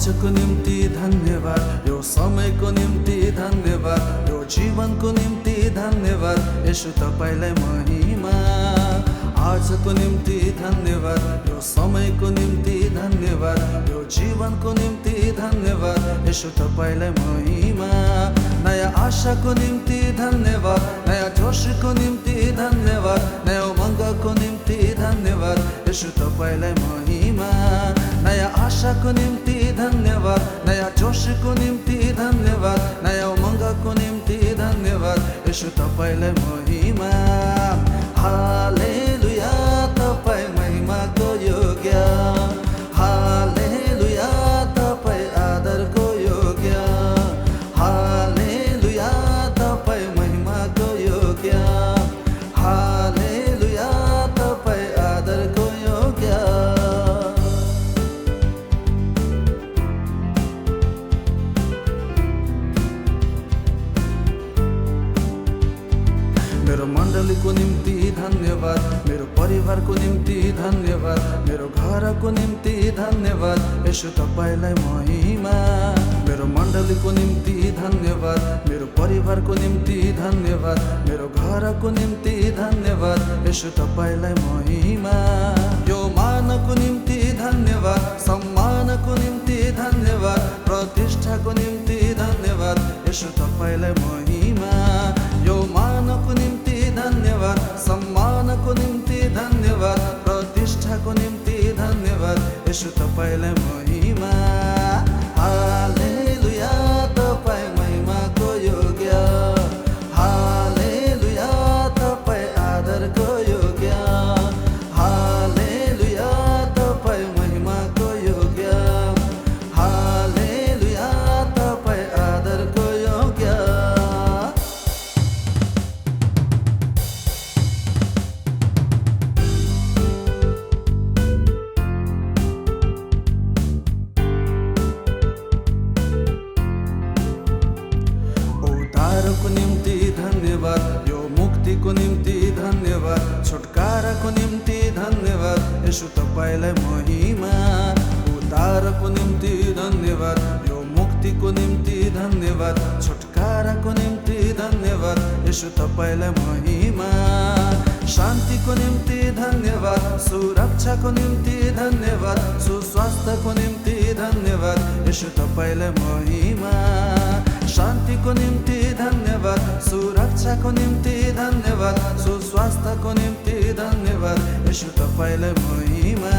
आजको निम्ति धन्यवाद, यो समयको निम्ति धन्यवाद, यो जीवनको निम्ति धन्यवाद, येशू तपाईलाई महिमा। आजको निम्ति धन्यवाद, यो समयको निम्ति धन्यवाद, यो जीवनको निम्ति धन्यवाद, येशू तपाईलाई महिमा। नयाँ आशाको निम्ति धन्यवाद, नयाँ जोशको निम्ति धन्यवाद, नयाँ उमङ्गको निम्ति धन्यवाद, येशू तपाईलाई महिमा। नयाँ आशाको निम्ति धन्यवाद, नयाँ जोशको निम्ति धन्यवाद, नयाँ उमङ्गको निम्ति धन्यवाद, येशू तपाईलाई महिमा। हालेलुया, तपाईँ महिमाको योग्य। हालेलुया, तपाईँ आदरको योग्य। हालेलुया, तपाईँ महिमाको योग्य। हालेलुया, तपाईँ आदरको योग्य। मेरो मण्डलीको निम्ति धन्यवाद, मेरो परिवारको निम्ति धन्यवाद, मेरो घरको निम्ति धन्यवाद, येशू तपाईलाई महिमा। मेरो मण्डलीको निम्ति धन्यवाद, मेरो परिवारको निम्ति धन्यवाद, मेरो घरको निम्ति धन्यवाद, येशू तपाईलाई महिमा। यो मानको निम्ति धन्यवाद, सम्मानको निम्ति धन्यवाद, प्रतिष्ठाको निम्ति धन्यवाद, येशू तपाईलाई महिमा। यो मानको निम्ति धन्यवाद, सम्मानको निम्ति धन्यवाद, प्रतिष्ठाको निम्ति धन्यवाद, येशू तपाईलाई महिमा। हालेलुया, तपाईँ महिमाको योग्य। हालेलुया, तपाईँ आदरको योग्य। हालेलुया, तपाईँ महिमाको योग्य। हालेलुया, तपाईँ आदरको योग्य। उद्धारको निम्ति धन्यवाद, यो मुक्तिको निम्ति धन्यवाद, छुटकाराको निम्ति धन्यवाद, येशू तपाईलाई महिमा। उद्धारको निम्ति धन्यवाद, यो मुक्तिको निम्ति धन्यवाद, छुटकाराको निम्ति धन्यवाद, येशू तपाईलाई महिमा। शान्तिको निम्ति धन्यवाद, सुरक्षाको निम्ति धन्यवाद, सुस्वास्थ्यको निम्ति धन्यवाद, येशू तपाईलाई महिमा। शान्तिको निम्ति धन्यवाद, सुरक्षाको निम्ति धन्यवाद, सुस्वास्थ्यको निम्ति धन्यवाद, येशू तपाईलाई महिमा।